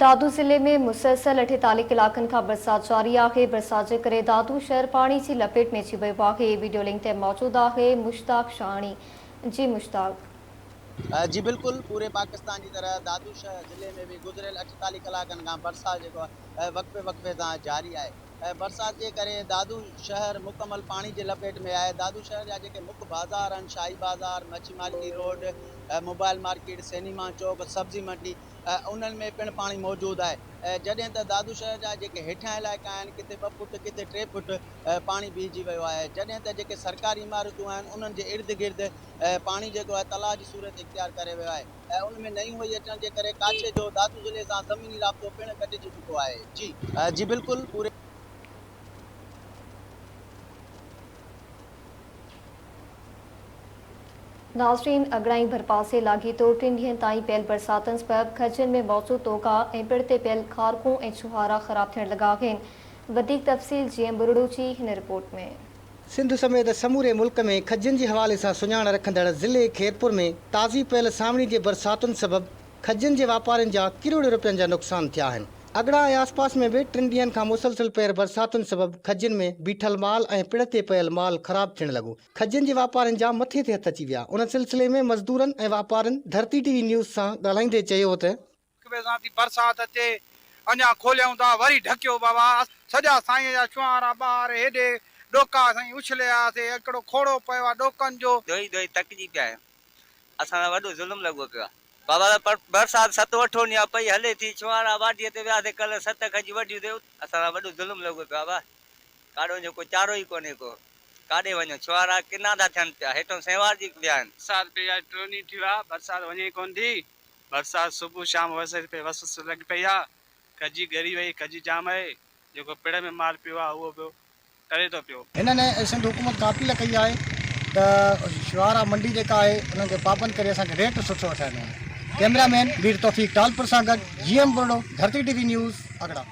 دادو ضلعي ۾ مسلسل 48 ڪلاڪن کان برسات جاري آهي، برسات جي ڪري دادو شهر پاڻي جي لپيٽ ۾ اچي ويو آهي، وڊيو لنڪ تي موجود آهي مشتاق شاهاڻي، جي مشتاق. جي بلڪل پوري پاڪستان جي طرح دادو شهر ضلعي ۾ به گذريل 48 ڪلاڪن کان برسات جيڪو آهي وقفي وقفي سان جاري آهي برسات جي ڪري دادو شهر مڪمل پاڻي جي لپيٽ ۾ آهي دادو شهر جا جيڪي مک بازار آهن شاهي بازار مڇي market road mobile market cinema چوڪ سبزي منڊي انهن ۾ پڻ پاڻي موجود آهي جڏهن ته دادو شهر جا جيڪي هيٺيان علائقا آهن ڪٿي ٻه فوٽ ڪٿي ٽي فوٽ پاڻي بيهجي ويو آهي جڏهن ته جيڪي سرڪاري عمارتون آهن انهن جي ارد گرد پاڻي جيڪو آهي تلاء جي صورت اختيار ڪري ويو آهي ان ۾ نئين وهي اچڻ جي ڪري ڪاڇي جو دادو ضلعي سان زميني رابطو پڻ ڪٽجي چڪو آهي جي جي بلڪل پوري. ناظرين اڳڙائي ڀرپاسي لاڳيتو ٽن ڏينهن تائين پيل برساتن سبب کجين ۾ موجود ٽوڪا ۽ پڙ تي پيل کارڪون ۽ ڇهارا خراب ٿيڻ لڳا آهن وڌيڪ تفصيل جي ايم ٻرڙو جي هن رپورٽ ۾. سنڌ سميت سموري ملڪ ۾ کجين جي حوالي سان سڃاڻ رکندڙ ضلعي خيرپور ۾ تازي پيل سانوڻي جي برساتن سبب کجين جي واپارين جا ڪروڙين روپين جا نقصان ٿيا آهن. اڳڙا ۽ آسپاس ۾ به ٽن ڏينهن کان مسلسل پيل برساتن سبب کجين ۾ بيٺل مال ۽ پڙ تي پيل مال خراب ٿيڻ لڳو. کجين جي واپارين جا مٿي تي هٿ اچي ويا. ان سلسلي ۾ مزدورن ۽ واپارين ڌرتي ٽي وي نيوز سان ڳالهائيندي چيو ته. هڪ ٻئي سان ٿي برسات اچي اڃا کوليائون ٿا وري ڍڪيو بابا سڄا سائين جا ڇوهارا ٻاهر هيڏي ڏوڪا سائين اڇلي آياسي هڪڙو کوڙو پيو آ ڏوڪن جو. ڌوئي ڌوئي تڪجي پيا آهيون اسان سان وڏو ظلم لڳو پيو آ. بابا ته برسات ست اٺو ڏينهن آ پئي هلي ٿي ڇوهارا واڍيء تي وياسي ڪلهه ست کجي وڍيون تي اسان سان وڏو ظلم لڳو پيو آ بابا ڪاڏو وڃون ڪو چارو ئي ڪونهي ڪو ڪاڏي وڃون ڇوهارا ڪنا ٿا ٿين پيا هيٺون سينوارجي ويا آهن. برسات پئي آ ٽيون ڏينهن ٿي ويو آ برسات وڃي ئي ڪونه ٿي برسات صبح شام وسي پئي وس وس لڳي پئي آ کجي ڳري وئي کجي جام آهي جيڪو پڙ ۾ مال پيو آ اهو به ڪري ٿو پيو. هنن سنڌ حڪومت کان اپيل ڪئي آهي ته شوارا منڊي جيڪا آهي انهن کي پابند ڪري اسان کي ريٽ سٺو وٺائي ڏنو وڃي. ڪئميرا مين مير توفيق ٽالپر سان گڏ G M Burdo, Dharti T V news, Agro.